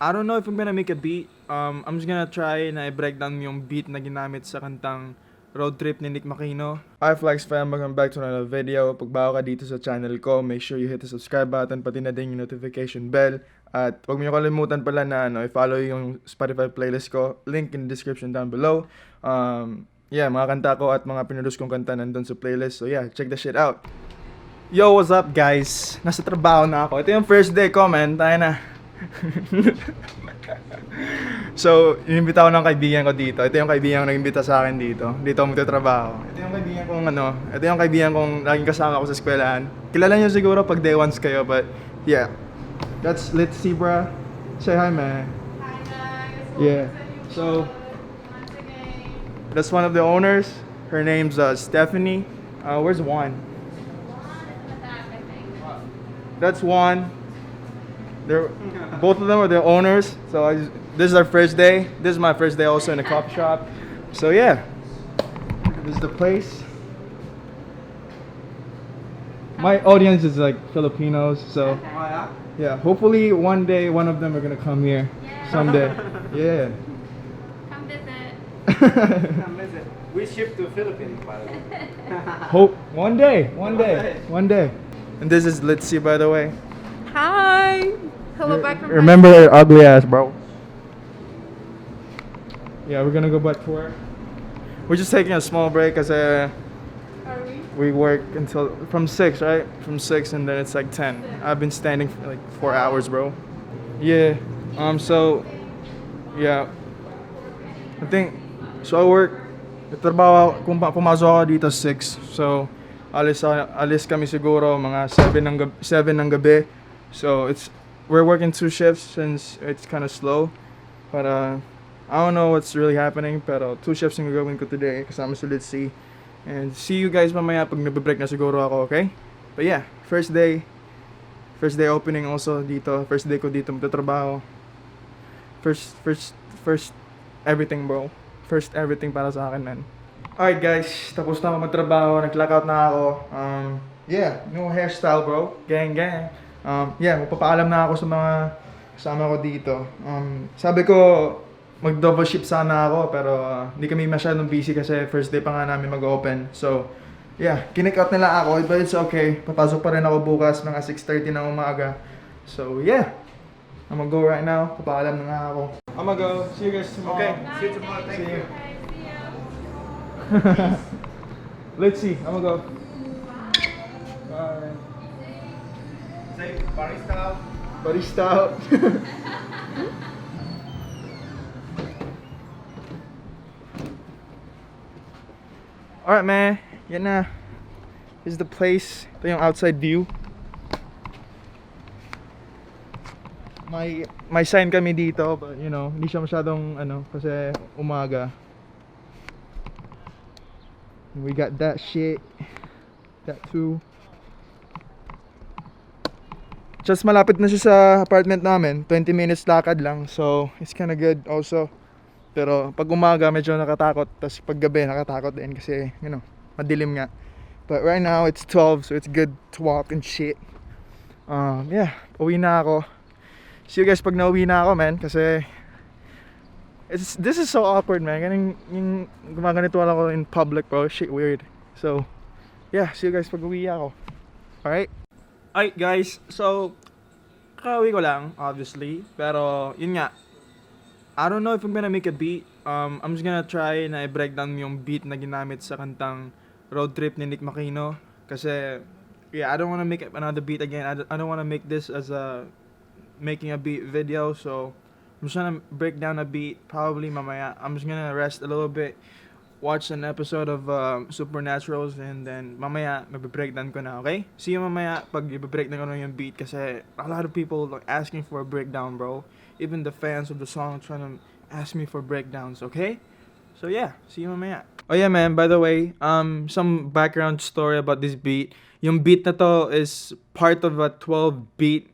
I don't know if I'm gonna make a beat. I'm just gonna try na i-breakdown yung beat na ginamit sa kantang Road Trip ni Nick Makino. Hi Flex fam, welcome back to another video. Pag bago ka dito sa channel ko, make sure you hit the subscribe button, pati na din yung notification bell. At huwag mo kalimutan pala na i-follow yung Spotify playlist ko. Link in the description down below. Yeah, mga kanta ko at mga pinulus kong kanta nandun sa playlist. So yeah, check the shit out. Yo, what's up guys? Nasa trabaho na ako. Ito yung first day ko, man. Tayo na. So, inimbita ko ng kaibigan ko dito. Ito yung kaibigan ko nag-imbita sa akin dito. Dito ako magtatrabaho. Ito yung kaibigan kong ito yung kaibigan kong laging kasama ko sa eskwelahan. Kilala niyo siguro pag day ones kayo, but yeah. Let's see, bruh. Say hi, man. Hi guys. Yeah. So, that's one of the owners. Her name's Stephanie. Where's Juan? That's Juan. Both of them are the owners. So this is our first day. This is my first day also in the coffee shop. So yeah, this is the place. My audience is like Filipinos, so yeah. Hopefully one day one of them are gonna come here someday. Yeah. Come visit. Come visit. We ship to Philippines, by the way. Hope one day. And this is Litzy, by the way. Hi. Hello back from Remember her ugly ass, bro. Yeah, we're gonna go back to work. We're just taking a small break because Are we? we work until from 6, right? From 6 and then it's like 10. I've been standing for like 4 hours, bro. Yeah. So yeah. I think so I work. Trabaho pumasok ako dito 6. So alis kami siguro mga 7 ng gabi. So we're working 2 shifts since it's kind of slow. But I don't know what's really happening. Pero 2 shifts yung gagawin ko today kasama si Litzy. And see you guys mamaya pag nagbe-break na siguro ako, okay? But yeah, first day opening also dito. First day ko dito magtatrabaho. First everything, bro. First everything para sa akin, man. Alright guys, tapos na ako magtrabaho. Nag-clock out na ako. Yeah, new hairstyle, bro. Gang. Yeah, magpapaalam na ako sa mga kasama ko dito. Sabi ko, mag-double shift sana ako, pero hindi kami masyadong busy kasi first day pa nga namin mag-open. So, yeah, kinik out nila ako, but it's okay. Papasok pa rin ako bukas, mga 6:30 ng umaga. So, yeah. I'm gonna go right now. Papaalam na nga ako. I'm gonna go. See you guys tomorrow. Okay, see you tomorrow. Thank you. Let's see. I'm gonna go. Bye. Say barista out. Barista out. Alright, man. Yan na. This is the place. Ito yung outside view. May sign kami dito, but you know, hindi siya masyadong kasi umaga. We got that shit. That too. Just malapit na siya sa apartment namin. 20 minutes lakad lang. So, it's kinda good also. Pero pag umaga medyo nakatakot. Tapos pag gabi nakatakot din kasi, you know, madilim nga. But right now it's 12, so it's good to walk and shit. Yeah, uwi na ako. See you guys pag nauwi na ako, man. Kasi this is so awkward, man. Yung gumaganito ako in public, bro. Shit weird. So, yeah, see you guys pag uwi ako. Alright? Alright guys, so kakauwi ko lang, obviously. Pero, yun nga. I don't know if I'm gonna make a beat. I'm just gonna try na i-breakdown yung beat na ginamit sa kantang Road Trip ni Nick Makino. Kasi, yeah, I don't wanna make another beat again. I don't wanna make this as a making a beat video. So, I'm just gonna break down a beat probably mamaya. I'm just gonna rest a little bit. Watch an episode of Supernaturals and then mamaya magbe-breakdown ko na, okay? See you mamaya pag i-breakdown ko na yung beat kasi a lot of people like asking for a breakdown, bro. Even the fans of the song trying to ask me for breakdowns, okay? So yeah, see you mamaya. Oh yeah, man, by the way, some background story about this beat. Yung beat na to is part of a 12-beat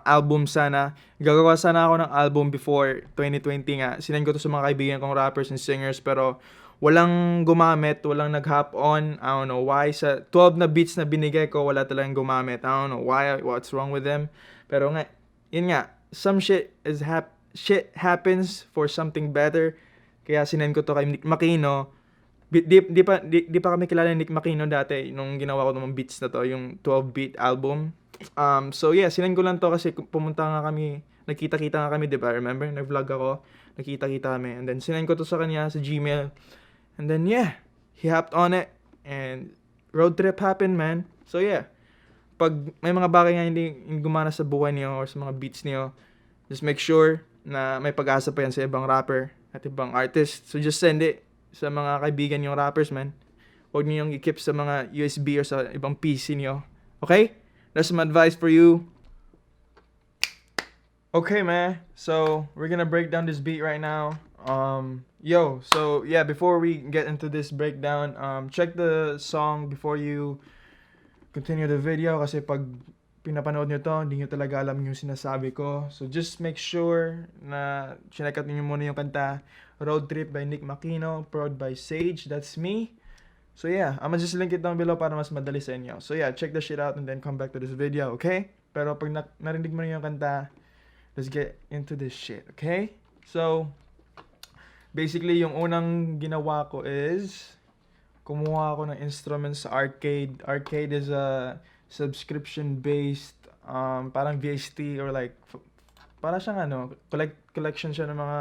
album sana. Gagawa sana ako ng album before 2020 nga. Sinend ko to sa mga kaibigan kong rappers and singers pero walang gumamit, walang nag-hop on. I don't know why. Sa 12 na beats na binigay ko, wala talagang gumamit. I don't know why, what's wrong with them. Pero nga, yun nga, some shit is shit happens for something better. Kaya sinend ko to kay Nick Makino. Di pa kami kilala ni Nick Makino dati nung ginawa ko ng beats na to, yung 12-beat album. So yeah, sinend ko lang to kasi pumunta nga kami, nagkita-kita nga kami, di ba? Remember? Nag-vlog ako, nagkita-kita kami. And then sinend ko to sa kanya sa Gmail. And then yeah, he hopped on it and road trip happened, man. So yeah, pag may mga bagay nga hindi gumana sa buhay niyo or sa mga beats niyo, just make sure na may pag-asa pa yan sa ibang rapper at ibang artist. So just send it sa mga kaibigan yung rappers, man. Huwag niyo yung i-keep sa mga USB or sa ibang PC niyo. Okay? That's some advice for you. Okay, man. So we're gonna break down this beat right now. So yeah, before we get into this breakdown, check the song before you continue the video kasi pag pinapanood nyo to, hindi nyo talaga alam yung sinasabi ko. So just make sure na check out nyo muna yung kanta Road Trip by Nick Makino, prod by Xaje, that's me. So yeah, I'ma just link it down below para mas madali sa inyo. So yeah, check the shit out and then come back to this video, okay? Pero pag narinig mo na yung kanta, let's get into this shit, okay? So, basically, yung unang ginawa ko is kumuha ako ng instruments sa Arcade. Arcade is a subscription-based, parang VST or like, para siyang collection siya ng mga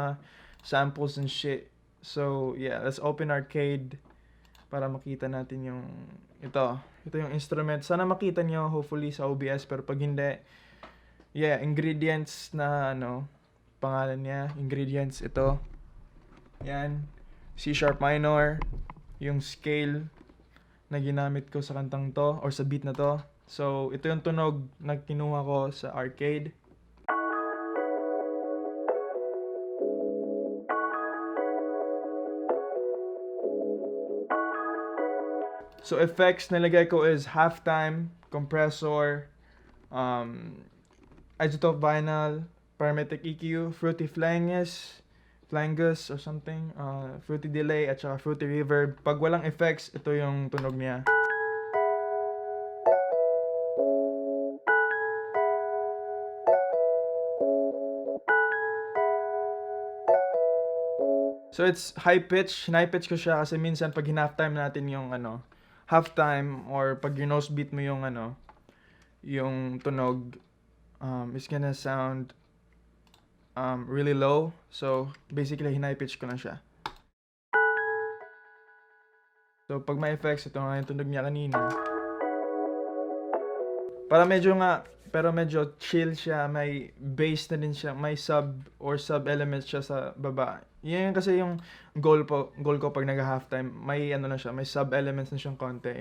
samples and shit. So, yeah, let's open Arcade para makita natin yung ito yung instrument. Sana makita nyo, hopefully, sa OBS. Pero pag hindi, yeah, ingredients na, pangalan niya, ingredients, ito. Yan, C# minor, yung scale na ginamit ko sa kantang to or sa beat na to. So, ito yung tunog na kinuha ko sa Arcade. So, effects nilagay ko is halftime, compressor, isotope vinyl, parametric EQ, fruity flanges or something, fruity delay at saka fruity reverb. Pag walang effects, ito yung tunog niya. So it's high pitch ko siya kasi minsan pag halftime natin yung halftime or pag nose beat mo yung yung tunog, it's gonna sound really low. So basically high pitch ko lang siya. So pag may effects, ito nga yung tunog niya kanina. Pero medyo chill siya, may bass na din siya, may sub elements siya sa baba. Yan kasi yung goal ko pag nag-halftime, may may sub elements na siyang konti,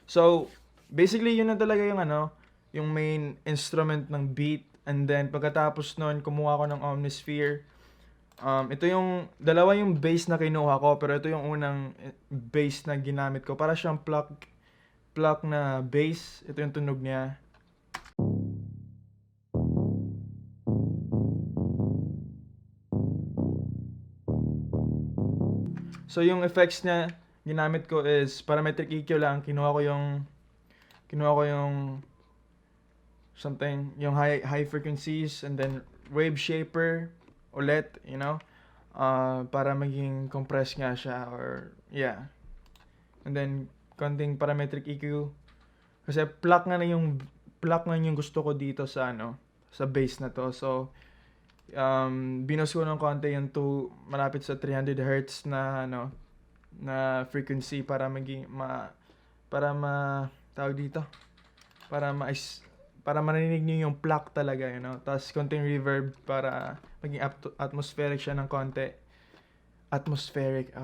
So basically yun na talaga yung main instrument ng beat. And then pagkatapos nun, kumuha ko ng Omnisphere. Ito yung dalawa yung bass na kinuha ko, pero ito yung unang bass na ginamit ko. Para siyang pluck na bass. Ito yung tunog niya. So yung effects niya ginamit ko is parametric EQ lang. Kinuha ko yung something, yung high frequencies, and then wave shaper ulit, para maging compressed nga siya, or yeah. And then konting parametric EQ kasi pluck nga yung gusto ko dito sa sa bass na to. So binos ko ng konti yung malapit sa 300 Hz na na frequency para maging tawag dito, para marinig niyo yung pluck talaga, Tapos konting reverb para maging atmospheric siya ng konti. Atmospheric,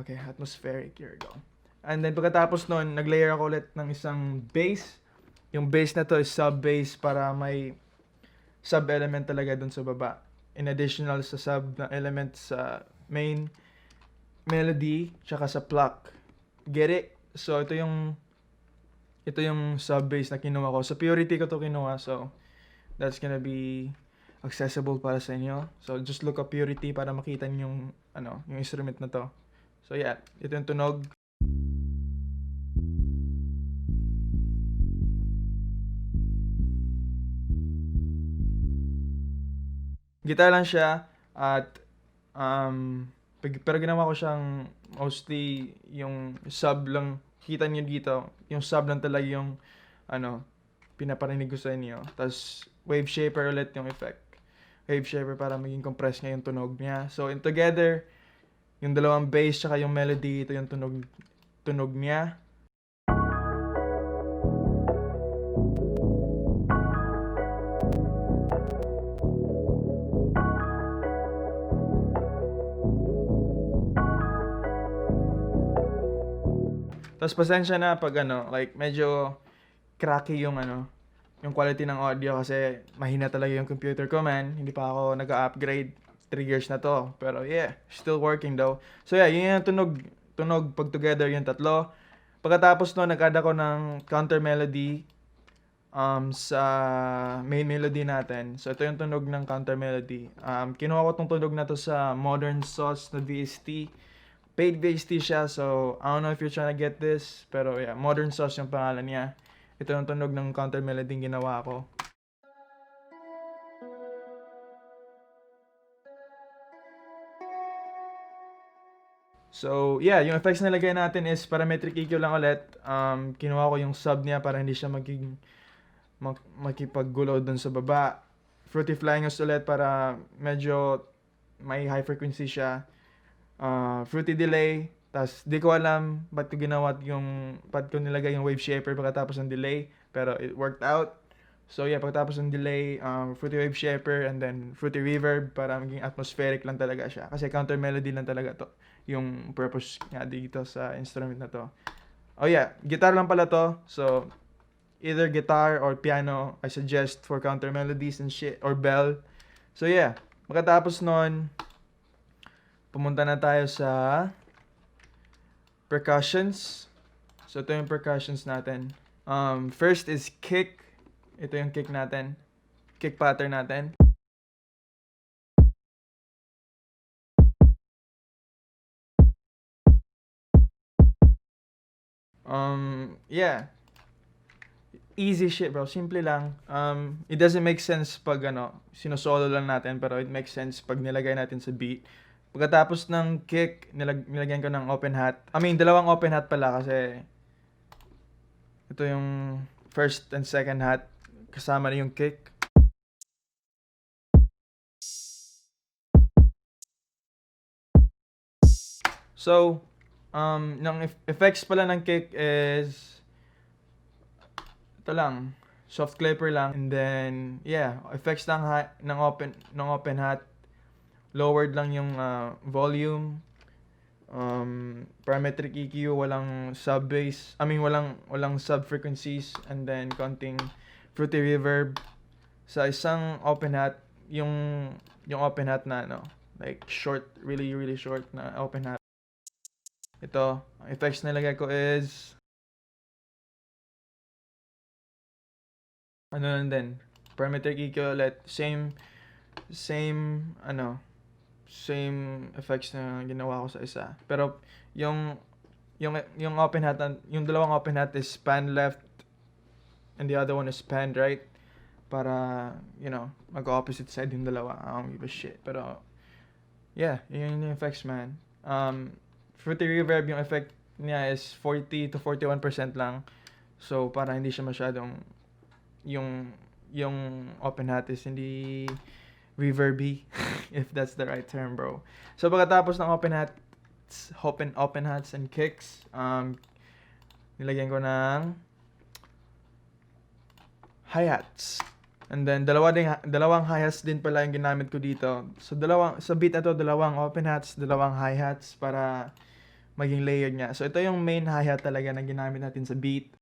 here we go. And then pagkatapos nun, naglayer ako ulit ng isang bass. Yung bass na to is sub bass para may sub element talaga dun sa baba. In additional sa sub na element sa main melody tsaka sa pluck. Get it? So ito yung sub bass na kinuha ko. Sa Purity ko to kinuha, so that's gonna be accessible para sa inyo. So just look up Purity para makita niyo yung instrument na to. So yeah, ito yung tunog. Guitar lang siya. At pero ginawa ko siyang mostly yung sub lang. Kita niyo dito, yung sub lang talaga yung ano, pinaparinig ko sa inyo. Tapos wave shaper ulit yung effect. Wave shaper para maging compressed nga yung tunog niya. So in together, yung dalawang bass tsaka yung melody, ito yung tunog niya. Tapos pasensya na pag like medyo cracky yung yung quality ng audio kasi mahina talaga yung computer ko, man. Hindi pa ako nag-upgrade. 3 years na to. Pero yeah, still working though. So yeah, yun yung tunog pag together yung tatlo. Pagkatapos no, nag-add ako ng counter melody sa main melody natin. So ito yung tunog ng counter melody. Kinuha ko tong tunog na to sa Modern Sauce na VST. Paid VST siya, so I don't know if you're trying to get this, pero yeah, Modern Sauce yung pangalan niya. Ito yung tunog ng counter melody yung ginawa ko. So yeah, yung effects na lagay natin is parametric EQ lang ulit. Kinuha ko yung sub niya para hindi siya makipaggulo dun sa baba. Fruity Flying Us ulit para medyo may high frequency siya. Fruity Delay, tas di ko alam ba't ko nilagay yung wave shaper pagkatapos ng delay, pero it worked out. So yeah, pagkatapos ng delay, Fruity Wave Shaper and then Fruity Reverb para maging atmospheric lang talaga siya. Kasi counter melody lang talaga to, yung purpose nga dito sa instrument na to. Oh yeah, guitar lang pala to. So either guitar or piano, I suggest for counter melodies and shit, or bell. So yeah, pagkatapos nun, pumunta na tayo sa percussions. So ito yung percussions natin. First is kick. Ito yung kick natin. Kick pattern natin. Yeah. Easy shit, bro. Simple lang. It doesn't make sense pag sinosolo lang natin, pero it makes sense pag nilagay natin sa beat. Pagkatapos ng kick, nilagyan ko ng open hat. Dalawang open hat pala kasi ito yung first and second hat kasama na yung kick. So, ng effects pala ng kick is ito lang, soft clipper lang, and then yeah, effects ng open hat. Lowered lang yung volume. Parametric EQ, walang sub bass. Walang sub frequencies, and then konting fruity reverb. Sa isang open hat, yung open hat na like short, really really short na open hat. Ito, ang effects na lagay ko is lang din. Parametric EQ ulit, same effects na ginawa ko sa isa. Pero yung open hat, yung dalawang open hat is pan left and the other one is pan right para mag-opposite side yung dalawa. I don't give a shit. Pero yeah, yun yung effects, man. Fruity reverb, yung effect niya is 40 to 41% lang. So para hindi siya masyadong yung open hat is hindi reverby, if that's the right term, bro. So pagkatapos ng open hats and kicks, nilagyan ko ng hi-hats. And then dalawang hi-hats din pala yung ginamit ko dito. So sa beat na to, dalawang open hats, dalawang hi-hats para maging layered niya. So ito yung main hi-hat talaga na ginamit natin sa beat.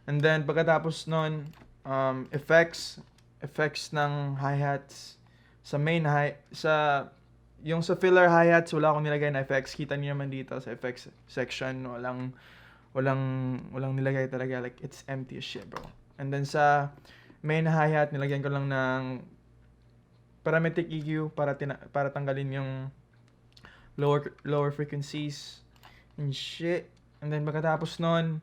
And then pagkatapos nun, effects ng hi-hats sa main sa filler hi-hats, wala akong nilagay na effects. Kita niyo naman dito sa effects section, walang nilagay talaga, like it's empty as shit, bro. And then sa main hi-hat, nilagyan ko lang ng parametric EQ para tanggalin yung lower frequencies and shit. And then pagkatapos nun,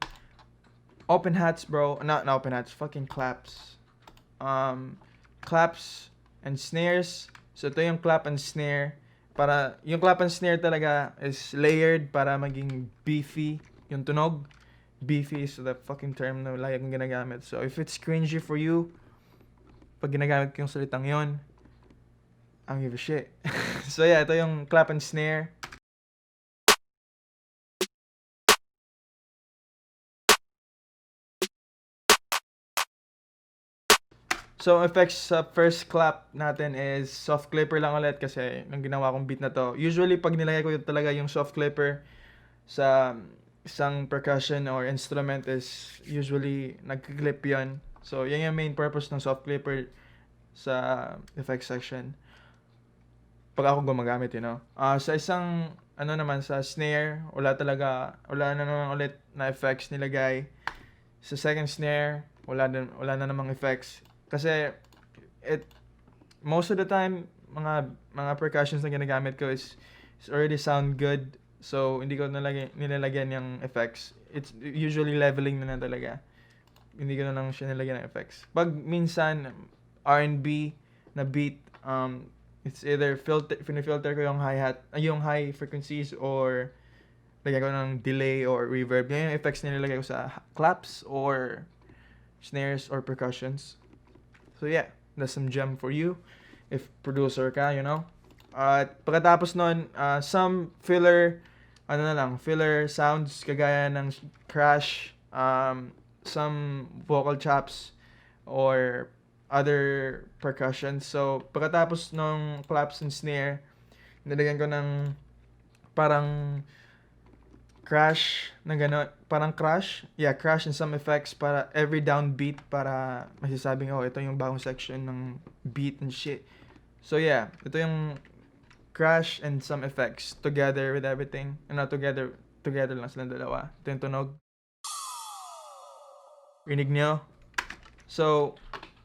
open hats, bro. Not open hats, fucking claps. Claps and snares. So ito yung clap and snare. Para yung clap and snare talaga is layered para maging beefy yung tunog. Beefy is the fucking term na lagi kong ginagamit. So if it's cringy for you, pag ginagamit ko yung salitang yon, I don't give a shit. So yeah, ito yung clap and snare. So effects sa first clap natin is soft clipper lang ulit kasi nung ginawa kong beat na to. Usually pag nilagay ko talaga yung soft clipper sa isang percussion or instrument is usually nag-clip yon. So yan yung main purpose ng soft clipper sa effects section. Pag ako gumagamit, you know. Sa isang naman sa snare, wala na naman ulit na effects nilagay. Sa second snare, wala na namang effects. Kasi most of the time mga percussions na ginagamit ko is already sound good. So hindi ko nilalagyan yung effects. It's usually leveling na talaga. Hindi ko na lang siya nilagyan ng effects. Pag minsan R&B na beat, it's either filter ko yung hi-hat, yung high frequencies, or lagyan ko ng delay or reverb. Yan yung effects na nilagay ko sa claps or snares or percussions. So yeah, that's some gem for you if producer ka, you know. At pagkatapos nun, some filler sounds kagaya ng crash, some vocal chops or other percussions. So pagkatapos ng claps and snare, nilagyan ko ng parang crash na gano'n, parang crash and some effects para every downbeat, para masasabing ito yung bagong section ng beat and shit. So yeah, ito yung crash and some effects together with everything. Together lang silang dalawa. Ito yung tunog. Rinig nyo? So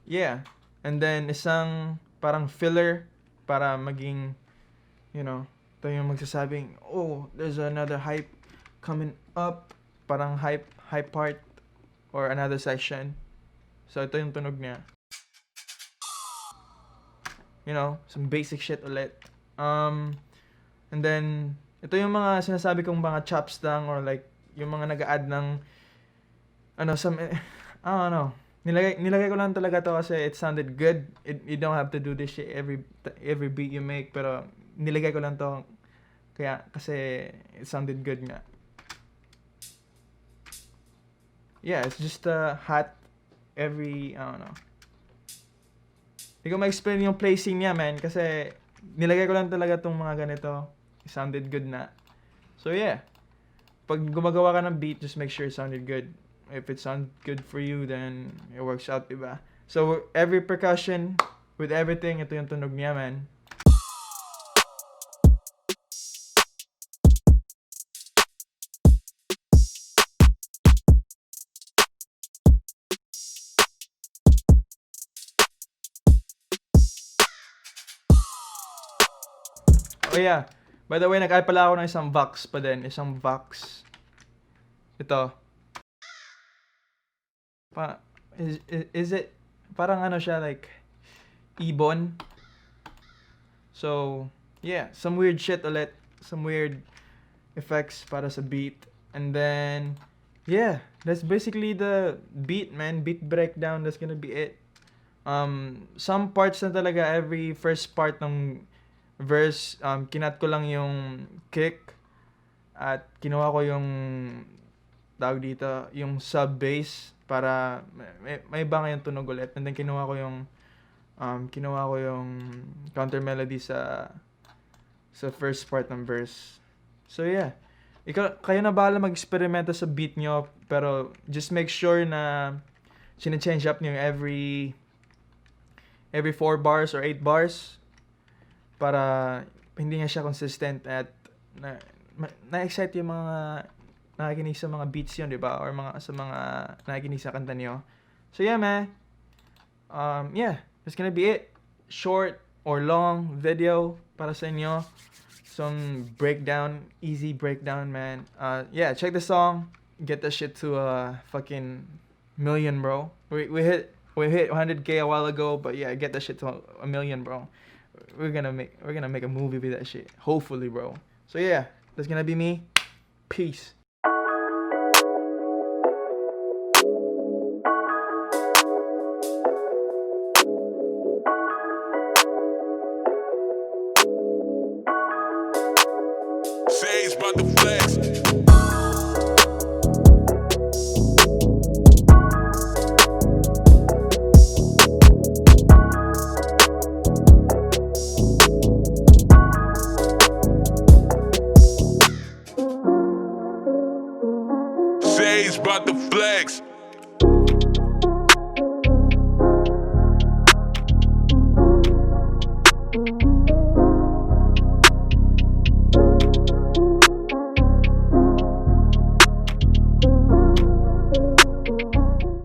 yeah, and then isang parang filler para maging, you know, ito yung magsasabing, there's another hype coming up, parang hype part or another section. So ito yung tunog niya. You know, some basic shit ulit. And then ito yung mga sinasabi kong mga chops lang, or like yung mga nag-a-add ng I don't know. Nilagay ko lang talaga to kasi it sounded good. You don't have to do this shit every beat you make, pero nilagay ko lang to kasi it sounded good nga. Yeah, it's just a hat every, I don't know. Hindi ko ma-explain yung placing niya, man, kasi nilagay ko lang talaga tong mga ganito. It sounded good na. So yeah, pag gumagawa ka ng beat, just make sure it sounded good. If it sounds good for you, then it works out, diba? So every percussion with everything, ito yung tunog niya, man. Oh yeah, by the way, nag-add pala ako ng isang Vox pa din. Isang Vox. Ito. Is it parang siya, like ibon. So yeah, some weird shit ulit, some weird effects para sa beat. And then yeah, that's basically the beat, man. Beat breakdown, that's gonna be it. Some parts na talaga, every first part ng verse, kinat ko lang yung kick at kinuha ko yung tawag dito, yung sub bass para may banga yung tunog ulit. And then kinuha ko yung counter melody sa first part ng verse. So yeah, kayo na bahala mag-experimento sa beat nyo, pero just make sure na change up nyo every 4 bars or 8 bars para hindi nga siya consistent at na-excite yung mga nakikinig sa mga beats yun, di ba? Or sa mga nakikinig sa kanta niyo. So yeah, man. Yeah, that's gonna be it. Short or long video para sa inyo. some breakdown, easy breakdown, man. Yeah, check the song. Get that shit to a fucking million, bro. We hit 100K a while ago, but yeah, get that shit to a million, bro. We're gonna make a movie with that shit. Hopefully, bro. So yeah, that's gonna be me. Peace. Xaje's about to flex. Xaje's about to flex.